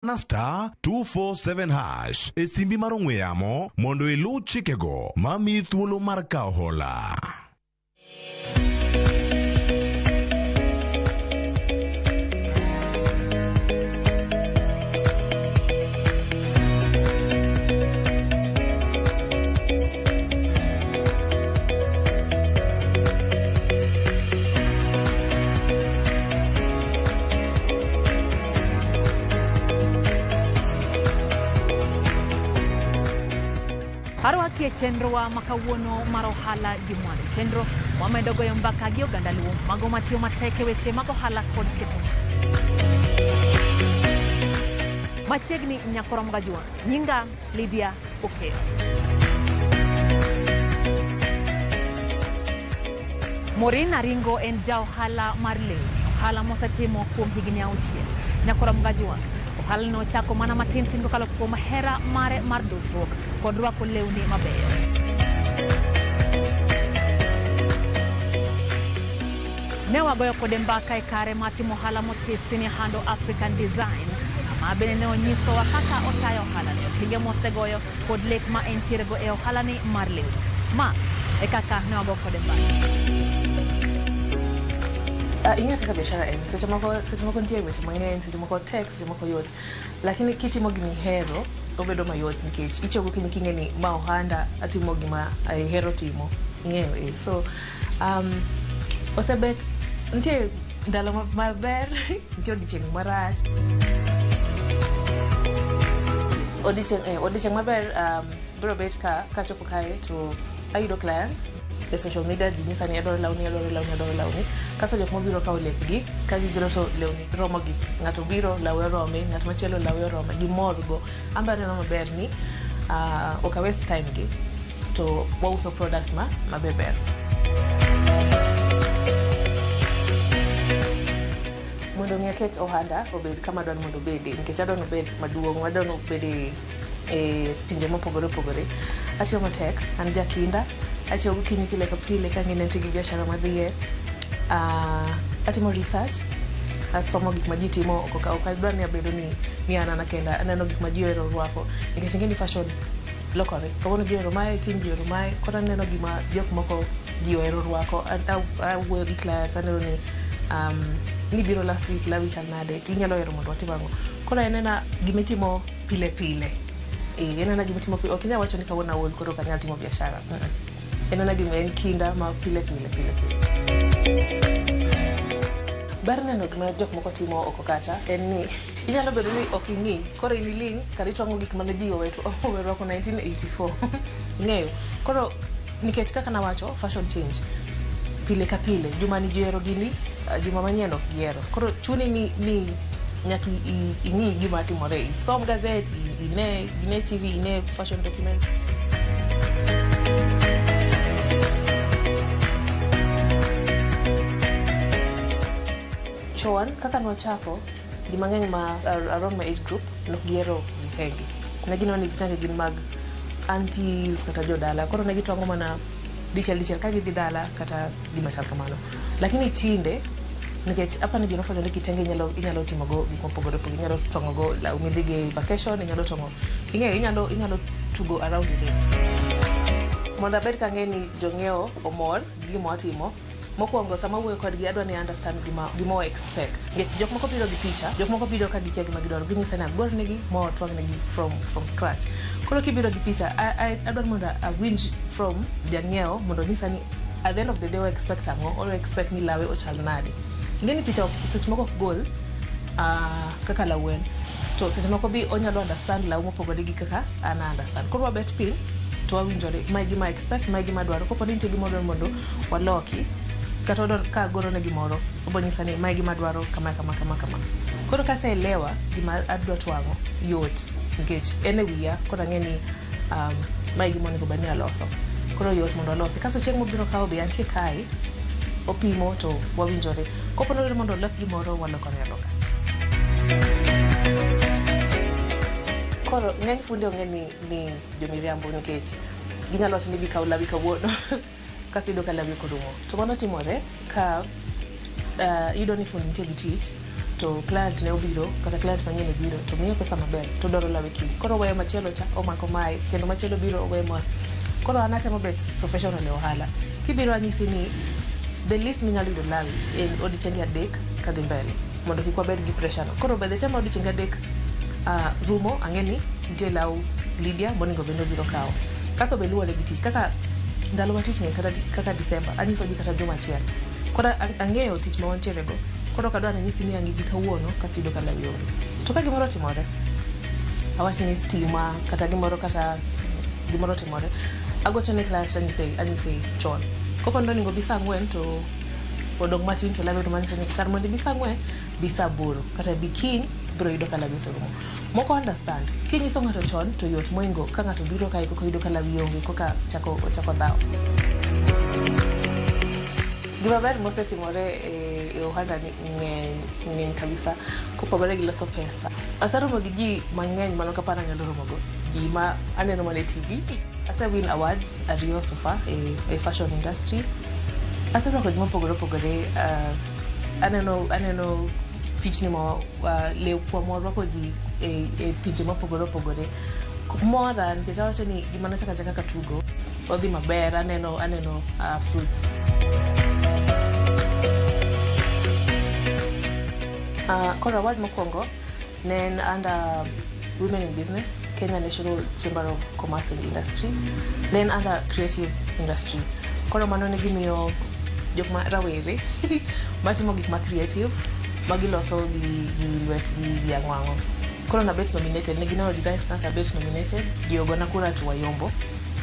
Na star 247 hash e simbi mar ong'we yamo mondo iluw chikego mamiyi thuolo mar kawo hola. Arwaki e chenrowa ma kawuono mar ohala gi mwandu. Chenro wamedo goyo mbaka gi oganda Luo mago matiyo matek e weche mag ohala kod keto machiegni nyakoro Mgajwa. Nyinga Lydia Okeyo. Maureen Aringo en ja ohala mar lewni, ohala mosetimo kuom higni 6. Nyakoro Mgajwa, ohala ne ochako mana matin tin kokalo kuom hera mare mar dusruok kod rwako lewni mabeyo. Ne wagoyo kode mbaka e kare mar timo ohala motisi ni Hando African Design, kama bende ne onyisowa kaka otayo ohalani, okenge mosegoyo kod lek ma entierego e ohalani mar lewni. Ma e kaka ne wago kode mbaka. Ing'eyo kaka biashara en, seche moko nitie weche mang'eny, seche moko tek, seche moko yot. Lakini kitimo gima ihero, obedo mayot nikech ichiew gokinyi king'e ni ma ohanda, atimo gima ahero timo. Ing'eyo eh. So, osebet, nitie ndalo maber, nitie odiochieng' marach. Odiochieng' maber biro bet ka kachopo kae to ayudo clients e social media, ji nyisa ni adwaro lawni, adwaro lawni, adwaro lawni. Kasto jok mobiro kawo lepgi, ka gibiro to lewni romogi. Ng'ato biro, lawe orome, ng'at machielo lawe orome, gimor go. An be aneno maber ni ok a waste time gi to wauso product ma mabe ber. Mondo mi aket ohanda obed kama adwaro mondo obede, nikech adwa ni obed maduong', adwa ni obed e pinje mopogore opogore. Atiyo matek, an jakinda, achiew gokinyi pile ka pile kang'e ni antie gi biashara madhiye. Atimo research, asomo gik ma ji timo oko ka, ok adwar ni abedo ni an ana kenda, aneno gik ma ji ohero rwako nikech ing'e ni fashion lokore. Kawuono ji ohero mae, kiny ji ohero mae, koro aneno gima jok moko ji ohero rwako, awuoyo gi clients, aneno ni nibiro last week lawi chal nade, tinyalo hero mondo watim ang'o. Koro en ena gimitimo pile pile. En ena gimitimo pile, ok inyal wacho ni kawuono aol koro ok anyal timo biashara. En ena gima en kinda ma pile pile pile pile. Ber neno gima jok moko timo oko kacha en ni inyalo bedo ni ok ing'i, koro in iling' kata itwang'o gik mane ji owe rwako 1984. Ing'eyo? Koro nikech kaka nawacho, fashion change pile ka pile. Juma ni ji ohero gini, juma manyien ok gihero. Koro chuni ni nyaka ing'i gima timore. Isom gazet, ine TV, ine fashion documents. Chon, kaka nwachako, ji mang'eny ma around my age group nok gihero vitenge. Ne gineno ni vitenge gin mag aunties kata jodala. Koro ne gitwang'o mana dichiel dichiel ka gidhi dala kata gima chal kamano. Lakini tinde, nikech apani ji nofwenyo ni kitenge inyalo timo go gik mopogore opogore. Inyalo twang'o go law midhi go e vacation, inyalo twang'o, ing'eyo, inyalo tugo around with it. Mondo abed kang'e ni jong'iewo omor gi gima watimo, mokwongo sama awuoyo kodgi adwa ni understand gima wa expect. Nikech jok moko biro gi picha, jok moko biro ka gikia gima gidwaro, ginyisa ni agor negi ma watwang' negi from scratch. Koro kibiro gi picha, adwaro mondo awinj from jang'iewo mondo onyisa ni at the end of the day wa expect ang'o, or expect ni lawe ochal nade. Ing'e ni picha seche moko ok gol kaka law en, to seche moko bi onyalo understand law mopogore gi kaka an a understand. Koro wabet piny to wawinjore, mae gima expect, mae gima adwaro. Kapo ni nitie gima wadwaro mondo waloki, kata wadwaro ka agoro ne gimoro, obo nyisa ni mae gima adwaro kama kama kama kama. Koro kaseelewa gima adwa twang'o, yot nikech en e wiya, koro ang'e ni mae gima onego bed ni aloso. Koro yot mondo alosi. Kasto chieng' mobiro kawo be antie kae, opimo to wawinjore. Kapo ni odwaro mondo olok gimoro, walokone aloka. Koro ng'eny funde ong'e ni jomiriambo nikech ginyalo wacho ni bi kaw lawi kawuono kasto iyudo ka lawi ok orumo. To mano timore ka iyudo ni fundi nitie gi tich To client ne obiro kata client manyien obiro to miye pesa maber to dwaro lawe kiny. Koro oweyo machielo cha omako mae kendo machielo biro oweyo ma. Koro an atemo bet professional e ohala. Kibiro anyisi ni the least minyalo yudo lawi en odiochienge 3 kadhi mbele mondo kik wabed gi pressure no. Koro by the time odiochienge 3 rumo ang'e ni nitie law Lydia monego bed ni obiro kawo. Kasto be luwore gi tich kaka ndalo ma tich ng'eny kata kaka December anyiso ji kata juma achiel. Koro ang'eyo tich ma wantiere go. Koro ok adwa ni anyisi ni ang' ibi kawuono kasto iyudo ka lawi onge. To ka gimoro otimore, awach ni stima kata gimoro otimore, agocho ne client anyise chon. Kopo ni onego bi saa 4 to odong' matin to lawi orumo anyise ni kar mondo ibi saa 4 bi saa 8 kata bi kiny biro yudo ka lawi oserumo. Moko understand. Kinyiso ng'ato chon to yot moingo ka ng'ato biro kae koka oyudo ka lawi onge koka ochako dhawo. Gima ber mosetimore e ohanda ni ng'eny kabisa kopogore gi loso pesa. Aseromo gi ji mang'eny mano kapar anyalo romogo. Ji ma aneno mana e TV. Ase win awards 2 so far e fashion industry. Aserwako gik mopogore opogore. Aneno pichni ma lepwa ma warwako ji e pinje mopogore opogore. Mora nikech awacho ni gima nachako achaka katugo odhi maber aneno fruits. Koro award mokwongo ne en under Women in Business, Kenya National Chamber of Commerce and Industry. Ne en under Creative Industry. Koro mano ne gimiyo jok ma rawere matimo gik ma creative magiloso gi lwetgi gi ang'wang'o. Koro nabet nominated, ne gineno designs na tabet nominated, ji ogona kura to wayombo.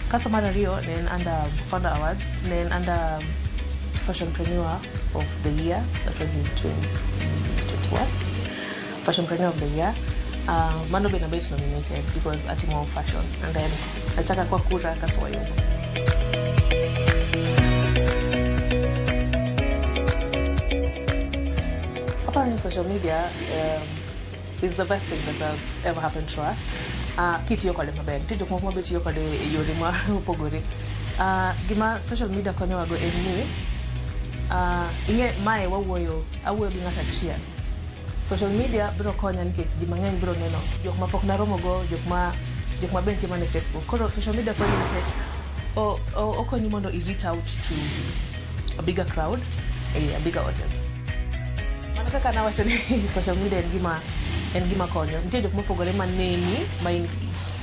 Kasto mar ariyo ne en under Founder Awards, ne en under Fashionpreneur of the Year, that was in 2021. Fashionpreneur of the Year. Mano be nabet nominated because atimo fashion and then achaka kwa kura kasto wayombo. Apparently social media is the best thing that has ever happened to us. Kitiyo kode maber. Nitie jok moko mabe tiyo kode e yore ma opogore. Gima social media konyowago en ni ing'e mae wawuoyo, awuoyo gi ng'ato achiel. Social media biro konya nikech ji mang'eny biro neno jok ma pok naromogo, jok ma be nitie mana e Facebook. Koro social media konyi nikech okonyi mondo i reach out to a bigger crowd, a bigger audience. Mana kaka nawacho ni social media en gima konyo. Nitie jok mopogore ma neni ma in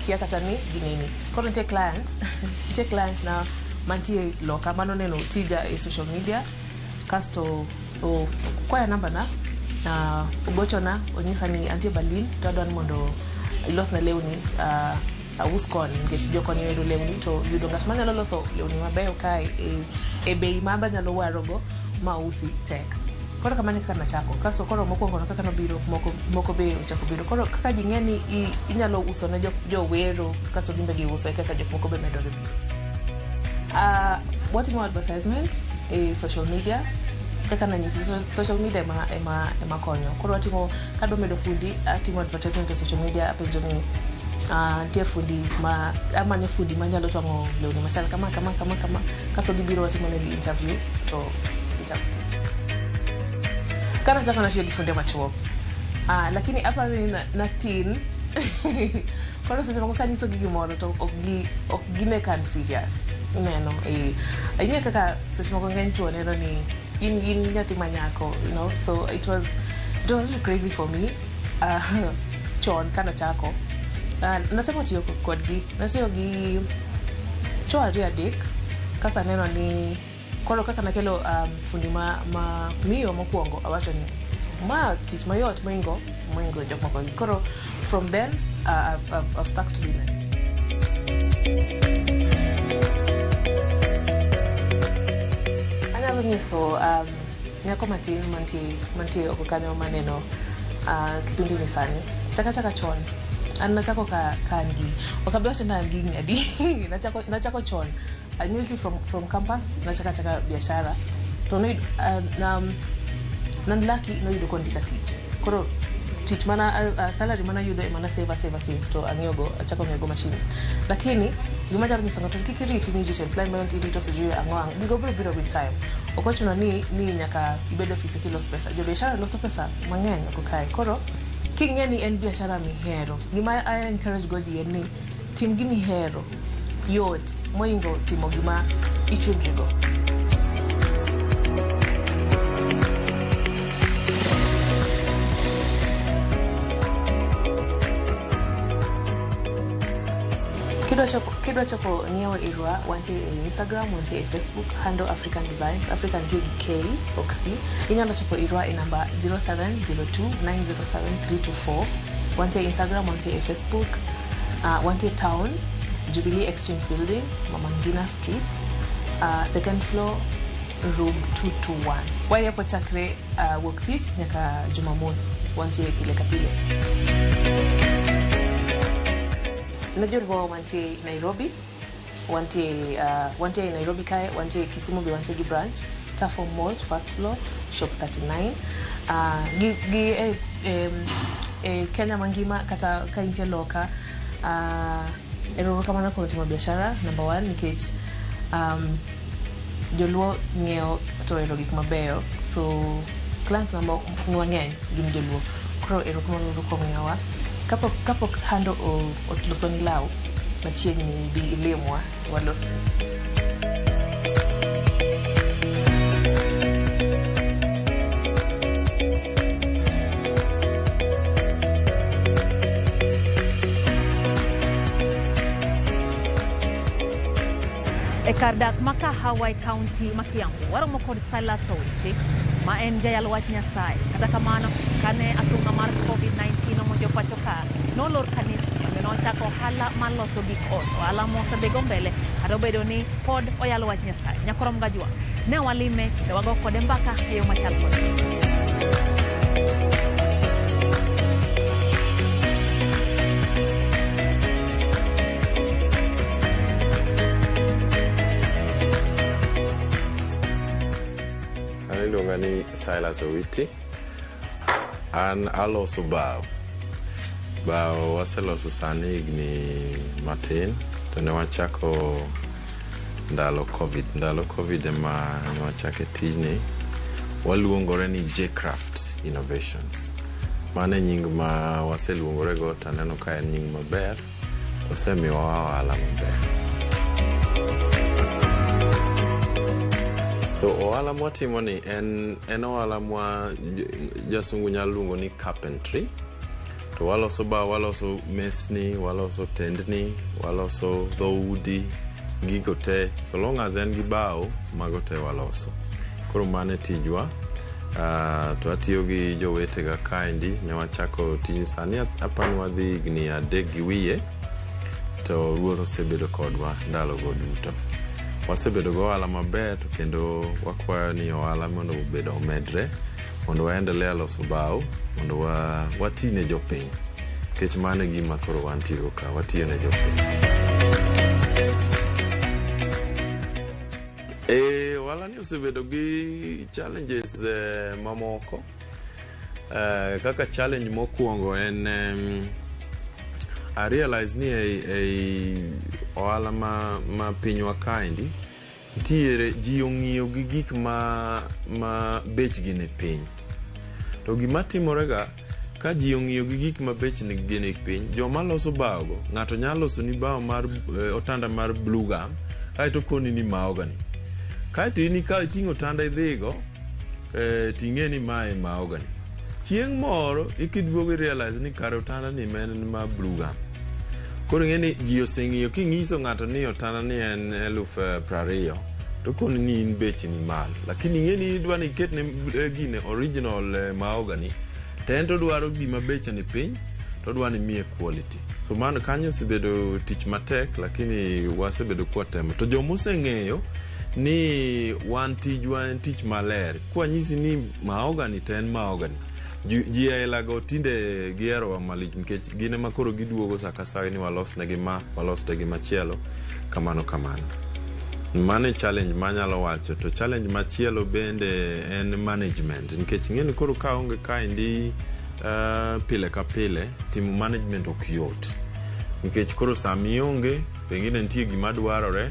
kia kata ni gineni. Koro nitie client na mantie loka manoneno tija e social media kasto okwaya namba na ogochona onyisa ni antie Berlin to adwa ni mondo ilosna lewni aus koni nikech jokoni ohero lewni to yudo ng'at manyalo loso lewni mabeyo kae e bei ma abanyalo warogo ma ausi tek. Koro kamano e kaka nachako. Kasto koro mokwongo no kaka nobiro moko be ochako biro. Koro kaka ji ng'e ni inyalo uso ne jowero kasto gin be giuso e kaka jok moko be medore biro. Watimo advertisement e social media kaka nanyisi social media ema konyo. Koro watimo kadwa medo fundi atimo advertisement e social media apenjo ni nitie fundi ma amanyo fundi manyalo twang'o lewni machal kama kama kama kama kasto gibiro watimo negi interview to gichako tich. Kana chako natiyo gi funde machuok. Lakini aparo ni natin koro seche moko kanyisogi gimoro to ok gine ka an serious. Ineno ing'e kaka seche moko ng'eny chuo neno ni in nyathi manyako, you know, so it was crazy for me chon kanachako. Natemo tiyo kodgi, natiyo gi chuo 2 3 kasto aneno ni koro kaka nakelo fundi ma miyo mokwongo awacho ni ma tich mayot moingo jok moko gi. Koro from then I've stuck to women. Anyalo nyiso nyako matin mantie oko kanyo maneno kipindi ni sani. Chaka chon. An nachako ka an gi ok abi wacho ni an gi higni adi. Nachako chon. Immediately from campus nachaka biashara. To nan lucky noyudo kondika tich. Koro Tich mana salary mana yudo ema na save save save to ang'iewo achako ng'iewo machines. Lakini gima anyalo nyiso ng'ato kik irit ni irito employment, irito sijui ang'o ang'o. Gigo biro biro with time. Ok ochuno ni nyaka ibed e ofis eka ilos pesa. Jo biashara loso pesa mang'eny oko kae. Koro king'e ni en biashara mihero, gima I encourage go ji en ni tim gimihero yot moingo timo gima ichunrigo. Kidwa chopo ng'iewo irwa, wantie e Instagram, wantie e Facebook, handle African Designs, African nitie gi K ok C. Inyalo chopo irwa e namba 0702 907 324. Wantie e Instagram, wantie e Facebook, wantie town, Jubilee Exchange Building, Mama Ngina Street, second floor, room 221. Wayapo chakre wuok tich nyaka Jumamos, wantie pile ka pile. Ne joluo wantie Nairobi, wantie Nairobi kae, wantie Kisumu be wantie gi branch, Tafo Mall, first floor, shop 39. Gi e Kenya mangima kata ka intie loka, erokamano kuom timo biashara number one nikech joluo ng'iewo to ohero gik mabeyo, so clients mang'eny gin joluo. Koro erokamano uru kuom ng'iewowa. Kapok Hando olosoni law machiegni, bi ilimwa walosni. E kar dak ma Kahawa e kaunti ma Kiambu, waromo kod Silas Owiti ma en jayal wach Nyasaye. Kata kamano, kane athung'a mar COVID-19 omonjo pacho ka, nolor kanisni, omiyo nochako ohala mar loso gik ot. Ohala mosedhigo mbele kata obedo ni pod oyalo wach Nyasaye. Nyakoro Mgajwa ne walime kendo wago kode mbaka e yo machal kode. An iluonga ni Silas Owiti. An aloso bao. Bao waseloso sani higni matin to ne wachako ndalo Covid. Ndalo Covid ema ne wachake tijni. Waluongore ni Jcraft Innovations. Mano e nying ma waseluongorego to aneno ka en nying maber. Osemiyowa ohala maber. To ohala mwatimo ni en ohala mwa jasungu nyalo luongo ni carpentry. To waloso bao, waloso mesni, waloso tendni, waloso dhoudi, gigo te. So long as en gi bao, mago te waloso. Koro mano e tijwa. To atiyo gi jowetega kaendi, ne wachako tijni sani apani wadhi higni 3 gi wiye, to ruoth osebedo kodwa ndalogo duto. Wasebedo go ohala maber to kendo wakwayo ni ohala mondo obed omedre mondo waendelea loso bao mondo wati ne jopiny nikech mano e gima koro wantiego ka watiyo ne jopiny. E ohala ni osebedo gi challenges mamoko kaka challenge mokwongo en I realize ni ei ohala ma pinywa kaendi ntiere ji ong'iyo gi gik ma bechgi ni piny. To gima timore ga ka ji ong'iyo gi gik ma bechgi ni piny, joma loso bao go, ng'ato nyalo loso ni bao mar otanda mar blue gum, kaeto okoni ni mahogany. Kaeto in ka iting'o otanda idhigo, ting'e ni mae mahogany. Chieng' moro ikiduogo i realize ni kare otanda ni en ma blue gum. Koro ing'e ni ji oseng'iyo king'iso ng'ato ni otanda ni en 20,000 to koni ni in bechi ni malo. Lakini ing'e ni idwa ni iketne gine original mahogany to en to odwaro gima beche ni piny to odwa ni miye quality. So mano kanyo osebedo tich matek lakini wasebedo kwatemo. To jomoseng'eyo ni wan tijwa en tich maler. Kwanyisi ni mahogany to en mahogany. Ji aila go tinde giherowa malich nikech gin ema koro giduogo sa ka sa ni walosnegi ma, walosnegi machielo, kamano kamano. Mano e challenge manyalo wacho. To challenge machielo bende en management nikech ing'e ni koro kaonge kaendi pile ka pile timo management ok yot nikech koro sama ionge pengine nitie gima dwarore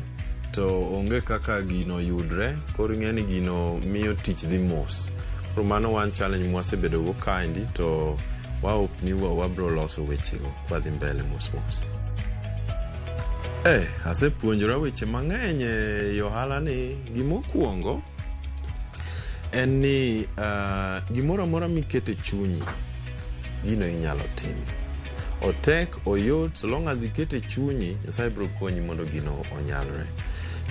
to onge kaka gino yudre koro ing'e ni gino miyo tich dhi mos. Koro mano one challenge mwasebedo go kaendi to wa hope ni wabro loso wechego kwadhi mbele mos mos. Asepuonjora weche mang'eny e ohala ni. Gimokwongo en ni gimoro amora mikete chunyi, gino inyalo timo. Otek, oyot, so long as ikete chunyi, Nyasaye biro konyi mondo gino onyalre.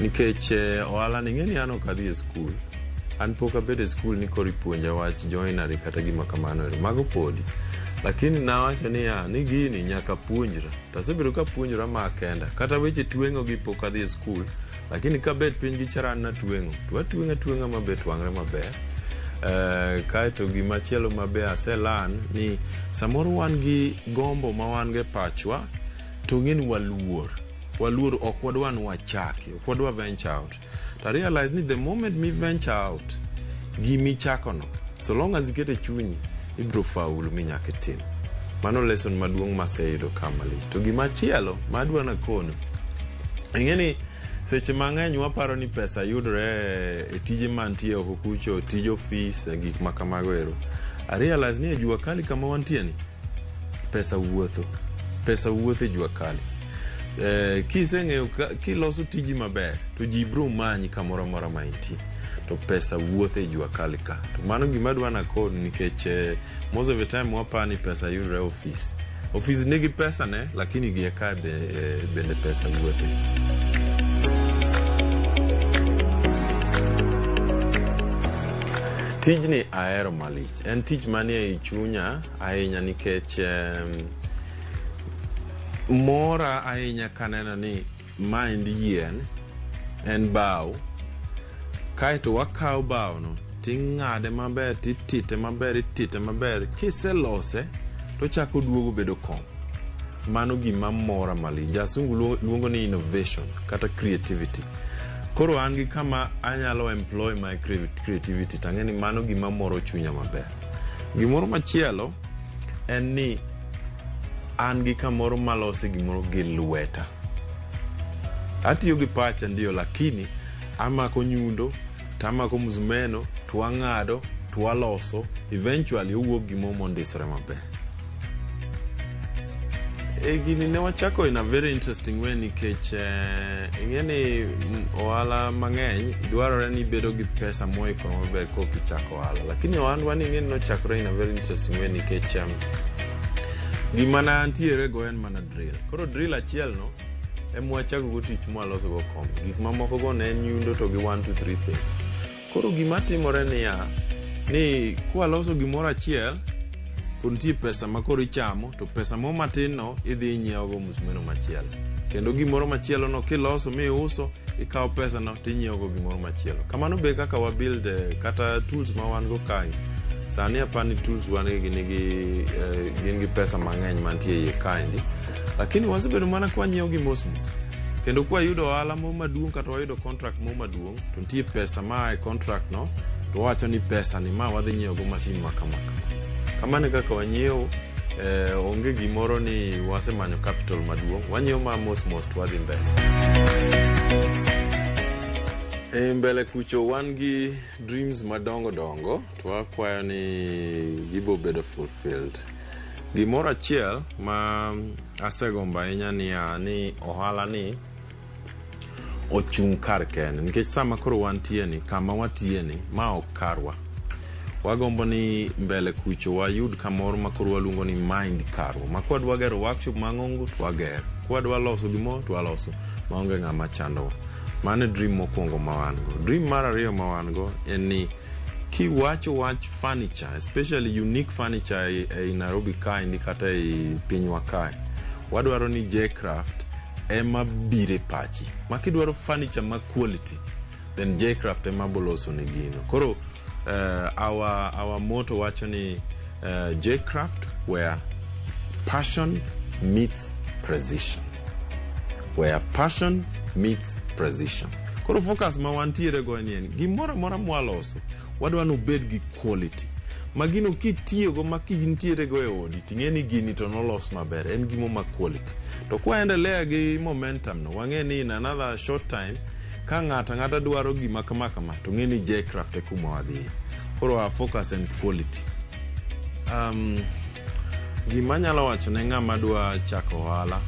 Nikech ohala ni ing'e ni an ok adhi e skul. An pok abedo e skul ni koro ipuonja wach joinery kata gima kamano ero. Mago podi. Lakini nawacho niya, ni gini nyaka puonjra. To asebedo kapuonjora ma kenda. Kata weche tweng'o gi pok adhi e skul. Lakini kabet piny gi charan natweng'o. To atweng'o atweng'a mabet wang're maber. Kaeto gimachielo mabe ase learn ni samoro wan gi gombo ma wan go e pachwa to ing'e ni waluor. Waluor ok wadwa ni wachaki, ok wadwa venture out. To I realize ni the moment mi venture out, gimichako no, so long as ikete chunyi, ibiro faulu minyaka itim. Mano lesson maduong' maseyudo ka malich. To gimachielo madwa nakonu, ing'e ni seche mang'eny waparo ni pesa yudore e tije mantie oko kucho, tij ofis, gik ma kamago ero. I realize ni e jua kali kama wantie ni, pesa wuotho. Pesa wuotho e jua kali. Kiseng'eyo kiloso tiji maber, to ji biro manyi kamoro amora ma intie. To pesa wuotho e jua kali ka. To mano gima adwa nakonu nikech most of the time waparo ni pesa yudore e ofis. Ofis nigi pesa ne, lakini gi ka bende pesa wuothe. Tijni ahero malich. En tich manie ei chunya ahinya nikech mora ahinya kaneno ni maendi yien en bao kaeto wakawo bao no ting'ade maber titite maber itite maber kiselose tochako duogo bedo kom. Mano gima mora malich. Jasungu luongo ni innovation kata creativity. Koro an gi kama anyalo employ my creativity tang'e ni mano gima moro chunya maber. Gimoro machielo en ni an gi kamoro malose gimoro gi lweta. Atiyo gi pacha ndio lakini amako nyundo tamako msumeno to ang'ado to waloso eventually owuok gimoro mondisore maber. Gini ne wachako in a very interesting way nikech ing'e ni ohala mang'eny dwarore ni ibedo gi pesa moikore maber koka ichako ohala. Lakini ohandwa ni ing'e ni nochakore in a very interesting way nikech gima ne antiere go en mana drill. Koro drill achiel no ema wachako go tich mwaloso go kom. Gik mamoko go ne en nyundo to gi 1 2 3 things. Koro gima timore niya, ni kwaloso gimoro achiel to nitie pesa ma koro ichamo to pesa mo matin no idhi inyiewo go musmeno machielo. Kendo gimoro machielo no kiloso miuso ikawo pesa no tinyiewo go gimoro machielo. Kamano be kaka wa build kata tools ma wan go kae. Sani apani tools wan gi nigi gin gi pesa mang'eny mantie iye kaendi. Lakini wasebedo mana kwanyiewo gi mos mos. Kendo kwayudo ohala moro maduong' kata wayudo contract moro maduong' to nitie pesa maa e contract no to wawacho ni pesa ni ma wadhi nyiewo go mashin ma kama kama. Kamano e kaka wanyiewo onge gimoro ni wasemanyo capital maduong'. Wanyiewo ma mos mos to wadhi mbele. E mbele kucho wan gi dreams madongo dongo to wakwayo ni gibo bedo fulfilled. Gimoro achiel ma asegombo ahinya niya ni ohala ni ochung' kar kende nikech sama koro wantie ni kama watiye ni ma ok karwa. Wagombo ni mbele kucho wayud kamoro ma koro waluongo ni mind karwa ma kwadwa gero workshop mang'ongo to wagero kwadwa loso gimoro to waloso maonge ng'ama chandowa. Mano e dream mokwongo ma wan go. Dream mar ariyo ma wan go en ni kiwacho wach furniture especially unique furniture ei Nairobi kaendi kata ei pinywa kae wadwaro ni Jcraft ema biro e pachi ma kidwaro furniture ma quality then Jcraft ema boloso ni gino. Koro our motto wacho ni Jcraft where passion meets precision. Where passion meets precision. Koro focus ma wantiere go en ni gimoro amora mwaloso wadwa ni obed gi quality. Ma gino kitiyogo ma kintiere go e odi ting'e ni gini to nolos maber, en gimo ma quality. To kwa endelea gi momentum no, wang'e ni in another short time ka ng'ato ang'ata dwaro gima kama kama to ng'e ni Jcraft e kuma wadhiye. Koro our focus en quality. Gima anyalo wacho ne ng'ama dwa chako ohala,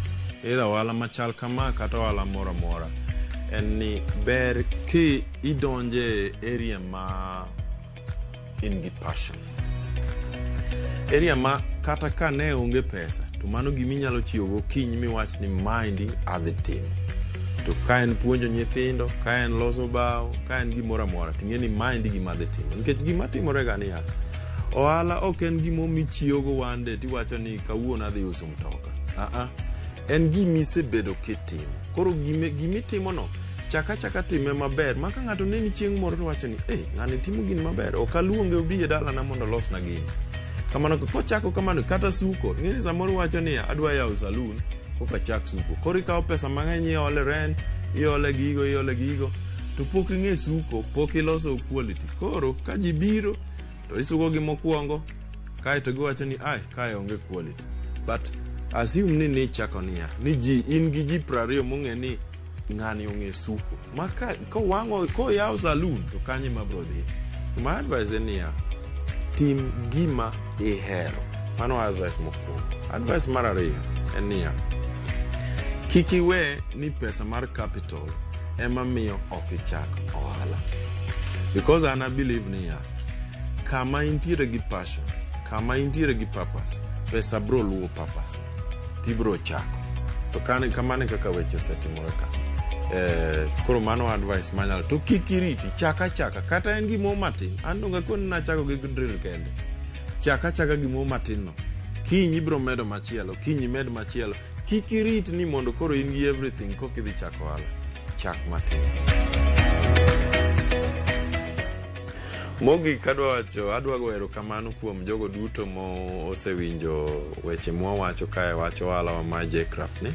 either ohala machal kama kata ohala moro amora, en ni ber ki idonje area ma in gi passion. Area ma kata ka ne onge pesa to mano giminyalo chiwogo kiny miwach ni maendi adhi timo. To ka en puonjo nyithindo, ka en loso bao, ka en gimoro amora, ting'e ni maendi gima adhi timo. Nikech gima timore ga niya, ohala ok en gimo michiyogo one day tiwacho ni kawuono adhi uso mtoka. Ah, en gimisebedo kitimo. Koro gimitimono chaka chaka time maber ma ka ng'ato neni chieng' moro to wacho ni eh, ng'ani timo gini maber ok aluonge obi e dalana mondo olosna gini kamano. Kochako kamano kata suko, ing'e ni samoro iwacho niya, adwa yawo saloon koka chak suko, koro ikawo pesa mang'eny, iole rent, iole gigo, iole gigo, to pok ing'e suko, pok iloso quality. Koro ka ji biro to isuko gi mokwongo kaeto giwacho ni ai, kae onge quality. But assume ni nichako niya ni ji in gi ji 20 mong'e ni ng'ani ong'e suko ma ka kowang'o koyawo saloon to kanye ma bro dhi. To my advice en niya, tim gima ihero. Mano advice mokwongo. Advice mar ariyo en niya, kik iwe ni pesa mar capital ema miyo ok ichak ohala, because an I believe niya, kama intiere gi passion, kama intiere gi purpose, pesa bro luwo purpose tibro chako. To kamano e kaka weche osetimore ka. Koro mano advice manyalo to kik iriti, chaka chaka kata en gimoro matin. An donge akoni nachako gi drill kende. Chaka chaka gimoro matin no, kiny ibro medo machielo, kiny imed machielo. Kik irit ni mondo koro in gi everything koka idhi chako ohala. Chak matin. Mogik adwa wacho, adwa go erokamano kuom jogo duto mo osewinjo weche mwawacho kae wach ohala wa mar Jcraft ni.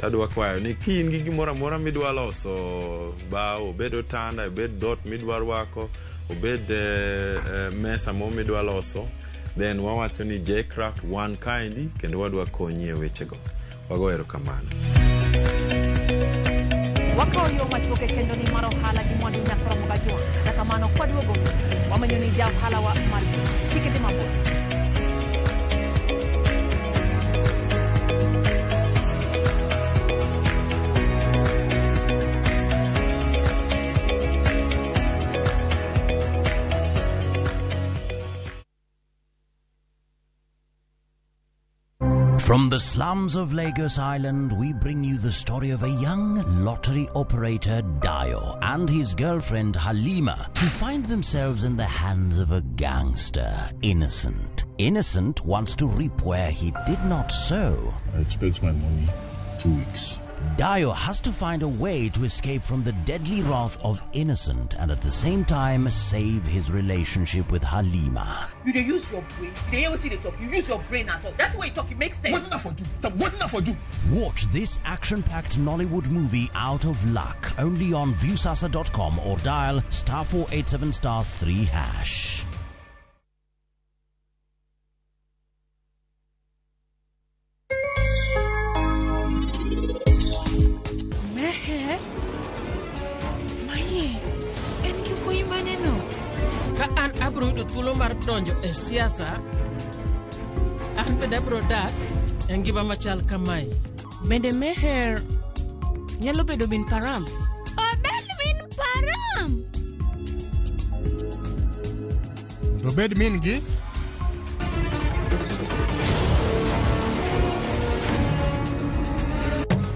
Tadwa kwayo ni ki in gi gimoro amora midwa loso, bao, obed otanda, obed dhot midwa rwako, obed mesa mo midwa loso, then wawacho ni Jcraft wan kaendi kendo wadwa konyi e wechego. Wago erokamano. Wakawo yo machuok e chenro ni mar ohala gi mwandu nyakoromo gajwang'. Kata kamano kwaduogo wamenyo ni ja ohala wa mar juma. Kik idhi mabor. From the slums of Lagos Island, we bring you the story of a young lottery operator, Dio, and his girlfriend, Halima, who find themselves in the hands of a gangster, Innocent. Innocent wants to reap where he did not sow. I expect my money 2 weeks. Dio has to find a way to escape from the deadly wrath of Innocent and at the same time save his relationship with Halima. You dey use your brain. You dey hear wetin you dey talk. You use your brain at all. That's way you talk, it makes sense. Wetin I for do? Wetin I for do? Watch this action-packed Nollywood movie Out of Luck only on Viusasa.com or dial *487*3#. Mehe? Maye, en gi wuoyi maneno? Ka an abiro yudo thuolo mar donjo e siasa, an bende abiro dak e ngima machal kamae. Bende Meher nyalo bedo min Param? Obed min Param! Mondo obed min gi.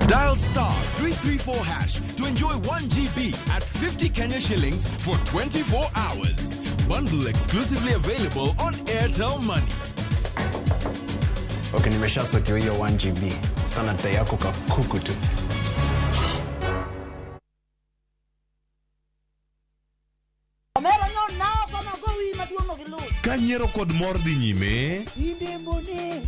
Dial *334# to enjoy 1 GB at 50 Kenya shillings for 24 hours. Bundle exclusively available on Airtel Money. Okay, nimeshasotiwa hiyo 1 GB. Sana dai yako kakuku tu. Ka nyiero kod mor dhi nyime,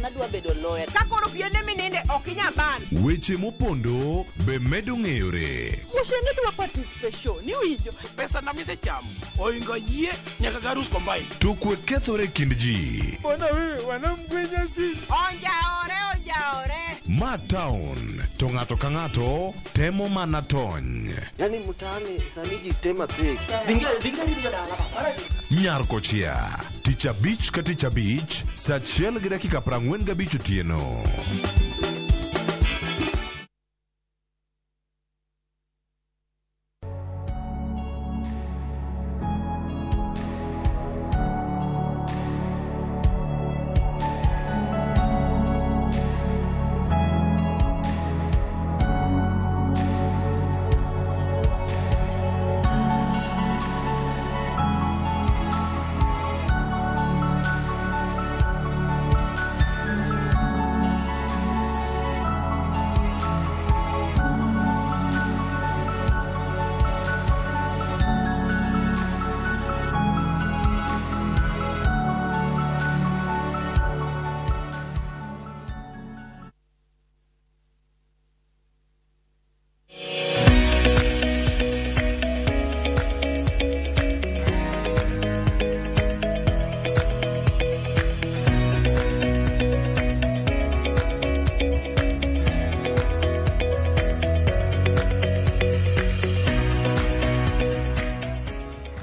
Nadwa bedo lawyer. Ka koro piende mininde ok inyal ban. Weche mopondo be medo ng'eyore. Mushene dwa participation, iwinjo? Pesa na misechamo oingo yie nyaka garus combine. To kwe kethore e kind ji. Onjaore, onjaore. Ma town to ng'ato ka ng'ato temo mana tony. Yaani mtaani sani ji tema pek. Nyar kochia tich abich ka tich abich saa 1:45 otieno.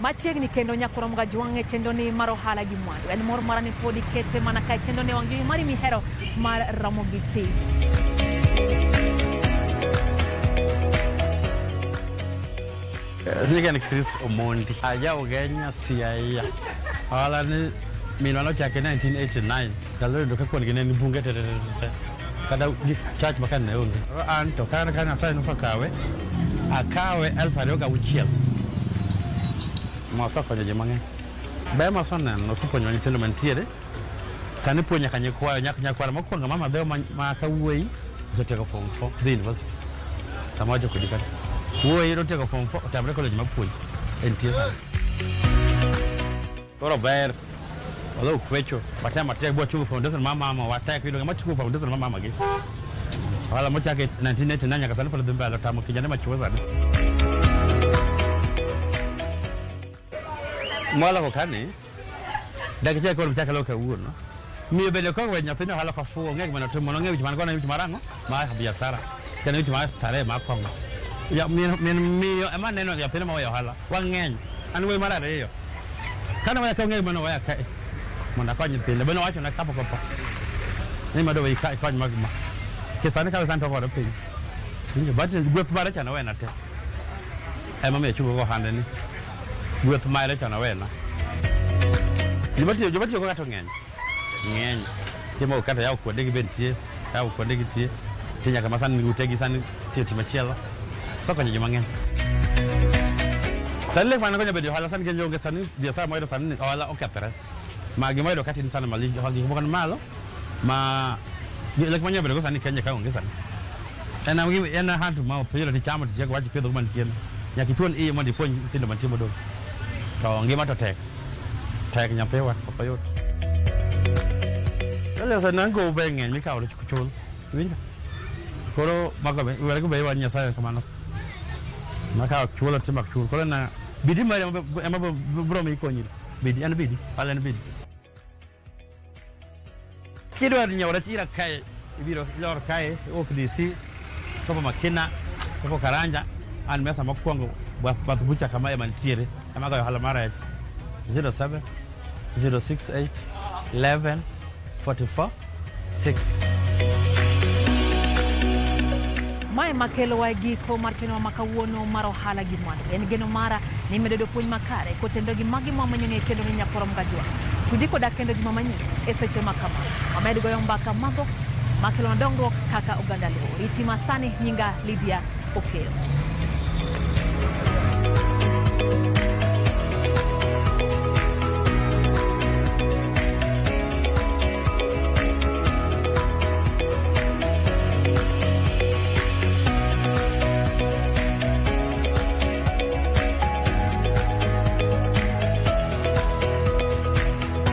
Machiegni kendo nyakoro mgajwang' e chenro ni mar ohala gi mwandu. En mor mara ni pod ikete mana ka e chenro ni wang' jowi mari mihero mar Ramogi TV. Nyinga ni Chris Omondi. Aja Ugenya Siaya. Ohala ni minwa nochake 1989. Ndalo yudo ka kuon gi ne ni bunge te te te te. Kata gi church ma ne onge. An to ka Nyasaye nosekawe, akawe 2006. Mosekonyo ji mang'eny. Ber maseneno osepuonjo nyithindo mantiere. Sani puonjo nyaka nyikwayo, nyaka nyakwara mokwongo mama dhawo ma kawuoyi osetieko form 4 dhi university. Sama wacho kodi kata. Wuoyi notieko form 4 otamre college ma puonj entie sani. Koro ber although kwecho watem matek bwachungo foundation mar mama watek yudo ng'ama chungo foundation mar mama gi. Ohala mochaki 1989 nyaka sani pod dhi mbele otamo kijande machuo sani. Mwaloko kani dakika koro mchaka leo kawuono. Miyo bende kowe nyathini ohala kofuwo ong'e gima notimo nong'e wich man go ne wich mar ang'o mar biashara kendo wich mar starehe mar kong'o. Ya, min miyo ema neno nyathine maweyo ohala wang'eny an wuoyi mar ariyo kane weya ka ong'e gima noweya kae mondo akony nyithinde bende owachona kapok otho ni mado we ikony mag ma ke sani kawe sani to ogore piny. Winjo but gweth mare cha nowena te emomiyo achungo go ohande ni gweth mare cha nowena. Joma tiyo go kata ng'eny ng'eny timo kata yawo kuonde gi be nitie yawo kuonde gi tie nitie nyaka ma sani utegi sani tiyo tich machielo osekonyo ji mang'eny. Sani lek mane konyo bedo ohala sani kenjo onge sani biashara moyudo sani ohala okethore ma gima oyudo ka tin sani malich ohala gik moko ni malo ma lek manyalo bedo go sani Kenya ka onge sani. En hand to mouth iyudo tichamo tichieko wach ipidho go mantie nyaka ituon iye mondo ipuonj nyithindo mantie modong'. To ngima to tek tek nyathiwa ok oyot. Sani nango be ng'eny mikawo to chul iwinjo koro mago be were go be wan Nyasaye kamano maka ok chul timo ok chul koro na bidii mari ema bro mi konyi bidii en bidii pala en bidii kidwa nyiewo rech ira kae ibiro ilor kae iwuok DC chopo Makina chopo Karanja an mesa mokwongo bath bucha kama ema nitiere ema goyo ohala mar rech 07 068 11 44 6. Mae makelowa e giko mar chenro ma kawuono mar ohala gi mwandu. En geno mara ni imedo yudo puonj makare kotendo gi magi mwamenyo ni e chenro ni nyakoro mgajwa. Tudi koda kendo juma manyien e seche ma kama. Wamed goyo mbaka mago makelo dongruok kaka oganda Luo. Riti masani nyinga Lydia Okeyo.